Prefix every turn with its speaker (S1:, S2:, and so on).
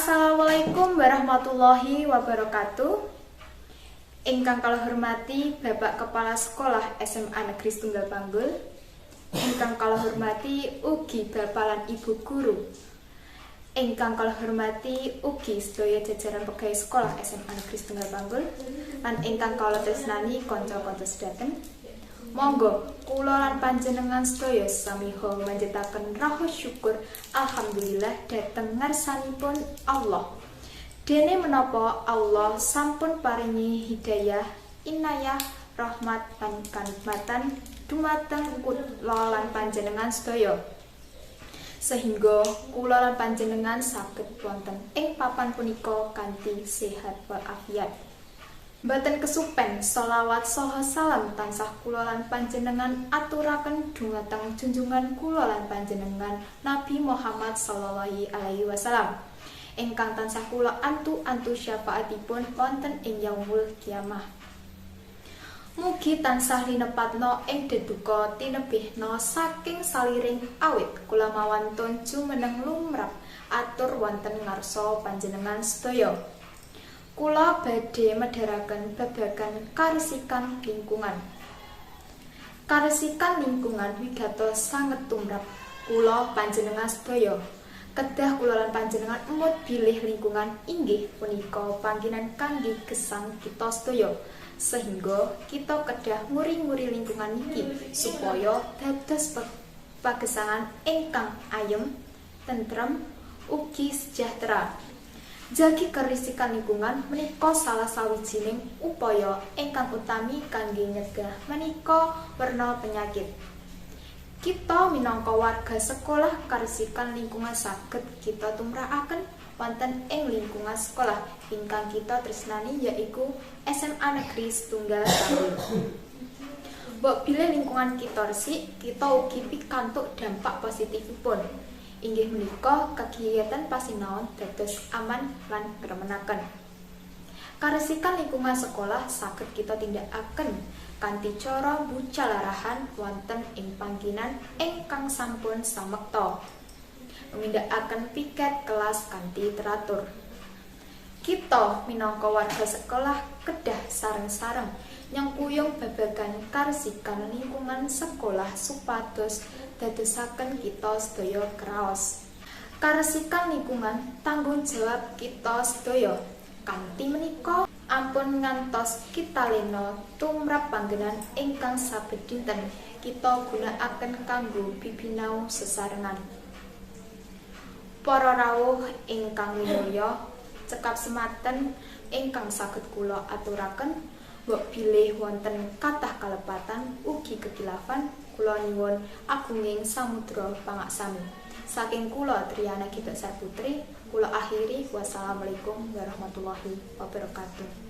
S1: Assalamualaikum warahmatullahi wabarakatuh. Ingkang kula hormati Bapak Kepala Sekolah SMA Negeri Setunggal Panggul. Ingkang kula hormati ugi Bapak lan Ibu guru. Ingkang kula hormati ugi sedaya jajaran pegawai sekolah SMA Negeri Setunggal Panggul lan ingkang kula tresnani kanca-kanca sedanten. Monggo kula lan panjenengan sedaya samiha manjataken raos syukur alhamdulillah dhateng ngarsanipun Allah. Dene menapa Allah sampun paringi hidayah, inayah, rahmat lan kanikmatan dumateng kula lan panjenengan sedaya, sehingga kula lan panjenengan saged wonten ing papan punika kanthi sehat walafiat. Boten kesupen sholawat saha salam tansah kula lan panjenengan aturaken dumateng junjungan kula lan panjenengan, Nabi Muhammad sallallahu alaihi wasallam, ingkang tansah kula antu-antu syafaatipun wonten ing yaumul kiamah. Mugi tansah linepatna ing deduka tinebihna saking saliring awit kula mawantun jumeneng lumrap atur wonten ngarsa panjenengan sedaya. Kula badhe medharaken babagan karesikan lingkungan. Karesikan lingkungan wigatos sanget tumrap kula panjenengan sedaya. Kedah kula lan panjenengan emut bilih lingkungan inggih punika panggenan kangge gesang kita sedaya, sehingga kita kedah nguri-nguri lingkungan niki supaya dados pagesangan ingkang ayem, tentrem, ugi sejahtera. Jagi keresikan lingkungan menika salah sawijining upaya ingkang utami kangge nyegah maneka werna penyakit. Kita minangka warga sekolah, karesikan lingkungan saged kita tumrakaken wonten ing lingkungan sekolah ingkang kita tresnani, yaiku SMA Negeri Setunggal Panggul. Mbok bilih lingkungan kita resik, kita ugi pikantuk dampak positifipun. Inggih menika kegiatan pasinaon dados aman lan ngremenaken. Karesikan lingkungan sekolah saged kita tindakaken kanthi cara mbucalarahan wonten ing panggenan ingkang sampun samekta. Nindakaken piket kelas kanthi teratur. Kita minangka warga sekolah kedah sareng-sareng nyengkuyung babagan karesikan lingkungan sekolah supados dadosaken kita sedaya kraos. Karesikan lingkungan tanggung jawab kita sedaya. Kanthi menika ampun ngantos kita lena tumrap panggenan ingkang saben dinten kita gunakaken kanggo bibinau sesarengan. Para rawuh ingkang minulya, cekap semanten ingkang saged kula aturaken. Mbok bilih wonten kathah kalepatan ugi kekilafan, kula nyuwun agunging samudra pangaksami. Saking kula, Triana Gita Putri, kula akhiri, wassalamualaikum warahmatullahi wabarakatuh.